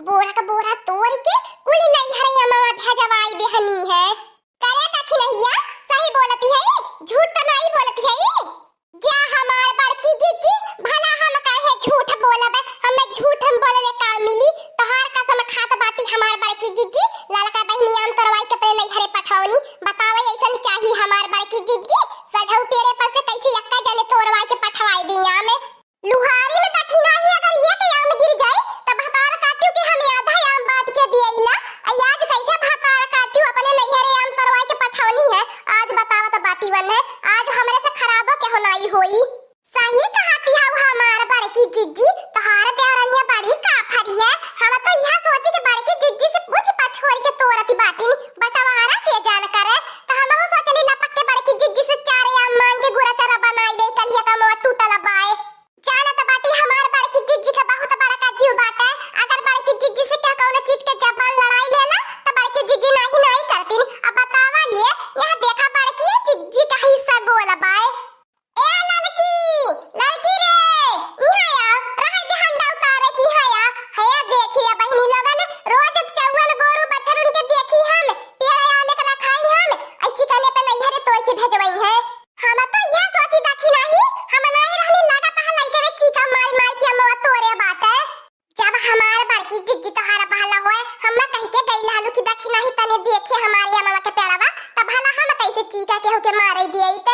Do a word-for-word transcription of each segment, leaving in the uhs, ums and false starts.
बोरा का बोरा तोरि के कुल नैहरे अमवा भेजवाइ देहनी है। करे दखिनहिया, सही बोलति है, झूठ त नाहीं बोलति है। जा हमार बड़की जिज्जी, भला हम काहे झूठ बोलब, हमें झूठ हम बोलले का मिली? तोहार कसम खात बाटी हमार बड़की जिज्जी, ललका बहिनी आम तोरवाइ के अपने नैहरे पठौनी। बतावे अइसन चाही हमार बड़की जिज्जी, सझऊ पेड़े पर से कइसे एक्का जने तोरवाइ के पठवाइ दी आम? लुहारी में दखिनही अगर एक आम गिर जाइ, त भतार काटिउ कि हम आधा आम बाँटि के दियइला। अइ आज कइसे भतार काटिउ अपने नैहरे आम तोरवाइ के पठौनी है? आज बतावत बाटी वन है, आज हमरे से खराबो केहू नाहीं होई। सही कहति हऊ हमार बड़की जिज्जी, तोहार देवरनिया बड़ी काफरी है। हम तो इहै सोचि के बड़की जिज्जी से पूछ पछोरि के तोरति बाटिन, बँटवारा के जान करे। त हमहू सोचली लपक के बड़की जिज्जी से चार आम माँगि के गुरचरा बनाइ लेई, कलिया का मोर टूटल बाए। जानत बाटी हमार बड़की जिज्जी का बहुत बड़का जीव बाटे। अगर बड़की जिज्जी से केहू कउनो चीज के जबान लड़ाइ लेला, त बड़की जिज्जी नाहीं नाहीं करतिन। अब बतावा लिए, इहाँ देखा बड़की जिज्जी का हिस्सा बोल बाए। ए ललकी, ललकी रे, इहाँ आ, रहइ दे हंडा उतारे की है आ। है देखिया बहिनी लोगन, रोज चउवन गोरू बछरुन के देखी हम, पेड़ आने के रखाई हम, अइ चिकने पे नैहरे तोड़ के भेजवई है। हम तो इहै सोची दखिनही, हम नाहीं रहनी, लागत है लइके रे चीका मारि मारि के अमवा तोरे बाटे। जब हमार बड़की जिज्जी तोहार बहला होए, हम कहि के गइल हलू कि दखिनही तने देखे हमारे अमवा के पेड़वा, त भला हम कइसे चीका केहू के मारे दियइत।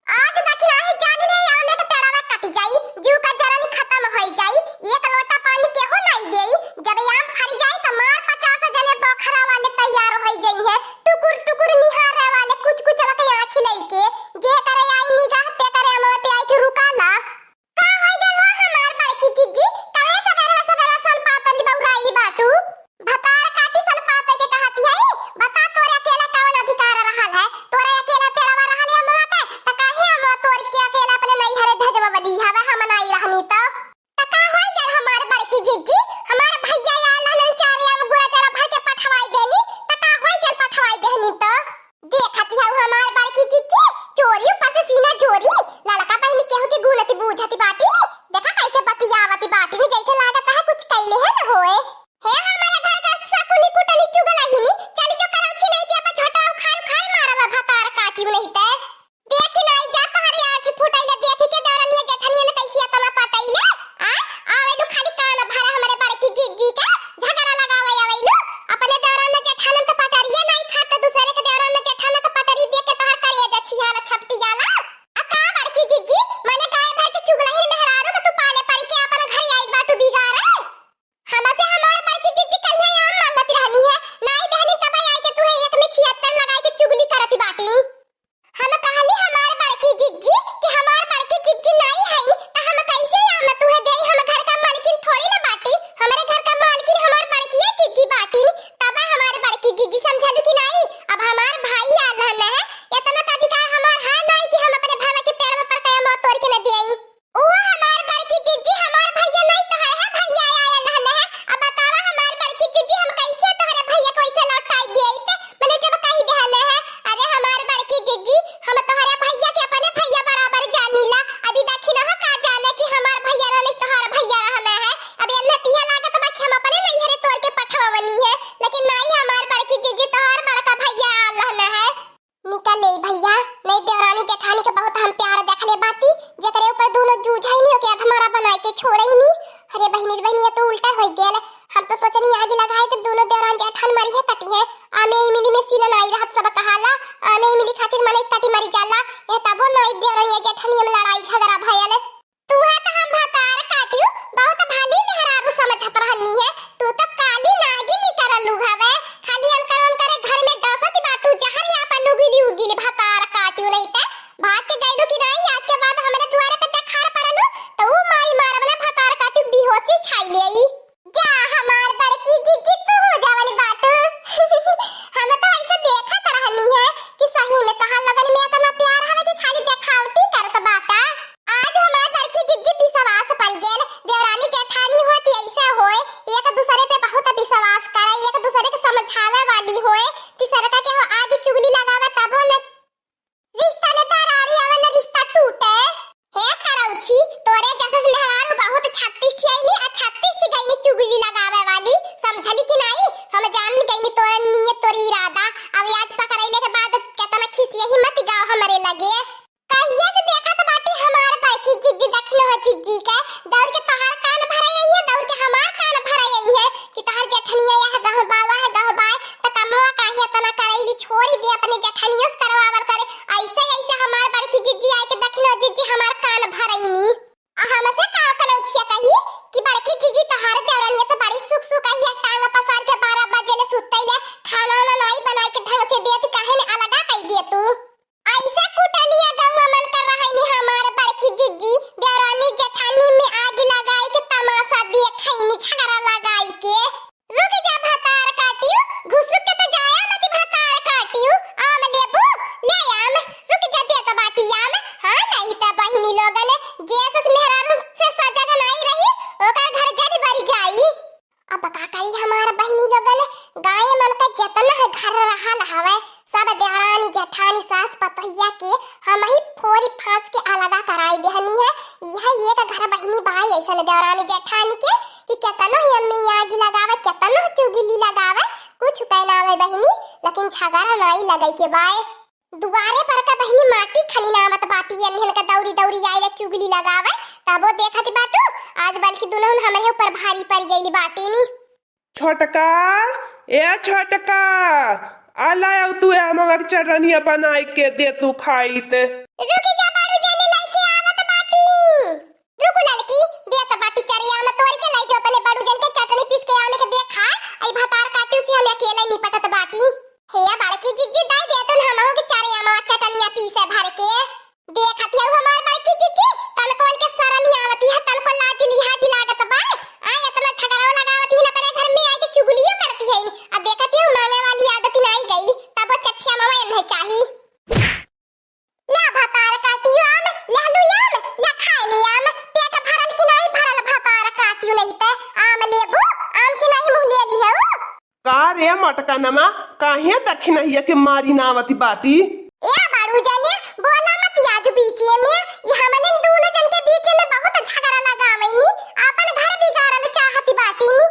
आज दखिनही जानि ले आमे के पेड़वा कटि जाई, जीव का जरन खतम होइ जाई, एक लोटा पानी केहू नाहीं देई। जब आम फरि जाई त मार पचास जने बखरा वाले तैयार होइ जइहें, टुकुर टुकुर निहारे वाले कुछ कुछ लगे आँखी लइके, जे करे आई निगाह ते करे अमवा पे आइके रुकाला। का होइ गल हो हमार बड़की जिज्जी? काहे सबेरे सबेरे सलपातली बउराइली बाटू? भतार काटी सलपाते के कहति है? बता तोरे अकेला कवन अधिकार रहल है? तोरे अकेला पेड़वा रहल है अमवा के, त काहे अमवा तोर के अकेला अपने नैहरे भेजवली हवे, हम नाहीं रहनी त? त का होइ गल हमार बड़की जिज्जी? हमार भइया आयल हलन चारे आम गुरचरा भर के पठवाइ देहनी, त का होइ गल पठवाइ देहनी त? देखति हऊ हमार बड़की जिज्जी, चोरी ऊपर से सीना जोरी, ललका बहिनी केहू के गुनती बूझति बाटी नी, देखा कइसे बतियावति बाटी नी, जइसे लागत है कुछ कइले है न होए। हे हमारे घर का सकुनी कुटनी चुगलहिनी, चली जो करौछी नाहीं कि अपन छोटा उखाड़ उखाड़ मारब भतार काटिउ नाहीं ते। देखि नाहीं जा तोहरे आँखी फुटइले, देखि के देवरनिया जेठनिया में कइसे अतना पटइले, आ? आवेलू खाली कान भरे हमरे बड़की जिज्जी के, झगड़ा लगावे आवेलू। अपने देवरन जेठानन त पटरिए नाहीं खात, दूसरे के देवरन जेठानन त पटरी देख के तोहर करेजा छिहाला छपटियाला। आ का बड़की जिज्जी, मने गाय भर के चुगलहिन मेहरारू के तू पाले परि के अपन घरे आइल बाटू बिगाड़े? हमसे हमार बड़की जिज्जी कल्हे आम माँगत रहनी है, नाहीं देहनी तब आइके तुहे एक में छिहत्तर लगाइके चुगली करति बाटिनी। हम कहली हमार बड़की जिज्जी कि हमार बड़की जिज्जी नाहीं हइन, त हम कइसे आम तुहे देई? हम घर का मालकिन थोड़ी न बाटी, हमरे घर का मालकिन हमार बड़किए जिज्जी बाटिन। तब हमार बड़की जिज्जी समझलू कि नाहीं, अब हमार भाई आल हन है, एतना त अधिकार हमार है नाहीं कि हम अपने भावा के पेड़वा पर के अमवा तोरि के न देई। ओ हमार बड़की जिज्जी, हमार भइया नाहीं तोहर है, भइया आयल हन है। अब बतावा हमार बड़की जिज्जी, हम कइसे तोहरे भइया के वइसे लौटाइ दियइत, मने जब कहि देहन है। अरे हमार बड़की जिज्जी, हम तोहरे भइया के अपने भइया बराबर जानीला। अभी दखिनहा का जाने कि हमार भइया रहन तोहर भइया रहन है। अब एन्हे तिहे लागत बा कि हम अपने नैहरे तोर के पठवनी है, लेकिन नाहीं हमार बड़की जिज्जी, तोहर बड़का भइया आल हन है। निकल ले भइया, नहीं देवरानी जेठानी के बहुत हम प्यार देखले बाटी, जेकरे ऊपर दूनो जूझइनी ओके अधमरा बनाइ के छोड़इनी। अरे बहिनी रे बहिनी, ये तो उल्टा होइ गेल। हम तो सोचनी आगि लगाए त दूनो देवरानी जेठान मरिहे कटिहे। आमे इमिली में सीलन आई रहत सब कहाला, आमे इमिली खातिर मनई कटि मरि जाला। ये तबो नाहीं देवरानी जेठानी में लड़ाई झगड़ा भयल। तुहे त हम भतार काटिउ बहुत भली मेहरारू समझत रहनी है, तू त काली नागिन निकरलू हवे। खाली अनकर अनकर घर में डसत बाटू, जहर आपन उगिली उगिली भतार काटिउ, नहीं त भाग के गइलू कि नाहीं, आज के बाद हमरे दुआरे पे देखार पड़लू त ऊ मारी मारब ना भतार काटिउ, बेहोशी छाई लेई। जा हमार बड़की जिज्जी, तू हो जावन बाटू। हम तो ऐसे देखत रहनी है कि सही में तोहार लगन में इतना प्यार हवे कि खाली देखावटी करत बाटा। आज हमार बड़की जिज्जी विश्वास पड़ गेल, देवरानी जेठानी होती है ये यह गहबावा है गहबाए, त कमवा काहे एतना करैली, छोड़ी दे, अपने जेठनियो से करवावल करे। ऐसे, ऐसे हमार बड़की जिज्जी आए के दखिनो जिज्जी हमार कान भरैनी। आ हमसे का कनौछिया कही कि बड़की जिज्जी तोहार देवरानी त बड़ी सुख सुख आई है, टांग पसार के बारह बजे ले सुतैले, खाना वाना नाई बनाई के ढंग से देती, काहे ने अलगा कई दे तू। ऐसे कुटनिया गौवा मन कर रहैनी हमार बड़की जिज्जी, देवरानी जेठानी में आग लगाई के तमाशा देखैनी झगड़ा लगाई के। रुक जा भतार काटियो, घुसुक के तो जाया मती भतार काटियो, आम लेबू, ले आम, रुक जा देत बाटी आम, हाँ नहीं त बहिनी लोगन, जे सस मेहरारू से सजग नाई रही, ओकर घर जरी बरी जाई। अब का करी हमार बहिनी लोगन, गाय मन का जतना घर रहल हवे, सब देवरानी जेठानी सास पतोहिया के हमही फोरी फांस के अलगा कराई देहनी है। यह एक घर बहिनी बाई ऐसन देवरानी जेठानी के कि केतनो ही अम्मी आगी लगावे, केतनो चुगली लगावे, कुछ कहना आवे बहिनी, लेकिन झगड़ा नाई लगई के बाय। दुआरे पर का बहिनी माटी खनी नावत बाटी, एन्हन का दौरी दौरी आइला चुगली लगावे, तबो देखत बाटू, आज बल्कि दुनहुन हमरे ऊपर भारी पड़ गइली बाटी नी। छोटका, ए छोटका, आ लायव तू ए अमवा के चटनिया बनाई के दे तू खाइत। रुकी जा बड़ू जनी, लइके आवत बाटी। रुकु ललकी, देत बाटी चरिया में तोड़ के लाई जो अपने बड़ू जन के चटनी पीस के आमे के दे खाए, आई भतार काटियो से हम अकेले निपटत बाटी। हे बड़की जिज्जी दाई दे तुन हमहू के चरिया में चटनिया पीसे भर के। देखत हऊ हमार बड़की जिज्जी, तनको उनके शरम ही आवती है, तनको लाज लिहाज लागत बा। आ एतना झगड़ो लगावती है, अपने घर में आई के चुगलियो करती है। आ देखत हऊ मांगे वाली आदत नाई गई, तब वो चठिया मवा एन्हे चाही। ला भतार काटियो आम, ला लू आम, ला खाए ले आम, पेट भरल कि नाई भरल भतार काटियो नहीं ते आम लेबू, आम की नाई मुँह ले ली है ऊ। का रे मटकनमा, काहे दखिनहिया के मारी नावती बाटी? ए बाड़ू जने, बोला मत आज बीचे में, ये हमने दोनों जन के बीचे में बहुत झगड़ा लगावैनी, आपन घर बिगाड़ल चाहती बाटी नी।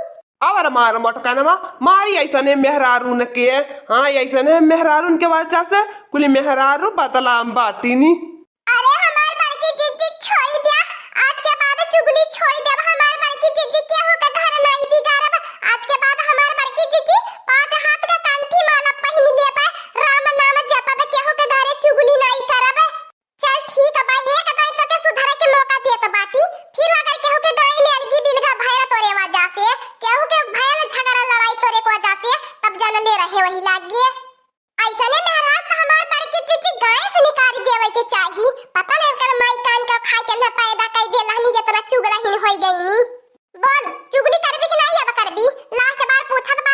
और मार मटकनमा, मारी ऐसने मेहरारून के, हाँ, ऐसने मेहरारून के वजह से कुल मेहरारू बदलाम बाटी नी। अरे हमार बड़की जिज्जी छोड़ी द्या, आज के बाद चुगली छोड़ी देब। हमार बड़की जिज्जी केहू के घर नाई बिगाड़ब। आज के बाद हमार बड़की जिज्जी पाँच हाथ का कंठी माला पहिन लेबे, राम नाम जपब, केहू के घरे चुगली नाई करब। चल ठीक बा, एक दाई तोके सुधरे के मौका देत बाटी, फिर अगर केहू के दाई में अलगी बिलगा भयल तोरे वजह से, केहू के भयल झगड़ा लड़ाई तोरे के वजह से, तब जन ले रहे वही लागे। ऐसने मेहराज त हमार बड़की जिज्जी गाय से निकाल देवे के चाही। पता नहीं ओकर माई कान का खाए के ना पैदा कई दे लहनी, जितना चुगलाहीन होई गई नी। बोल, चुगली करबी कि नहीं अब करबी? लास्ट बार पूछत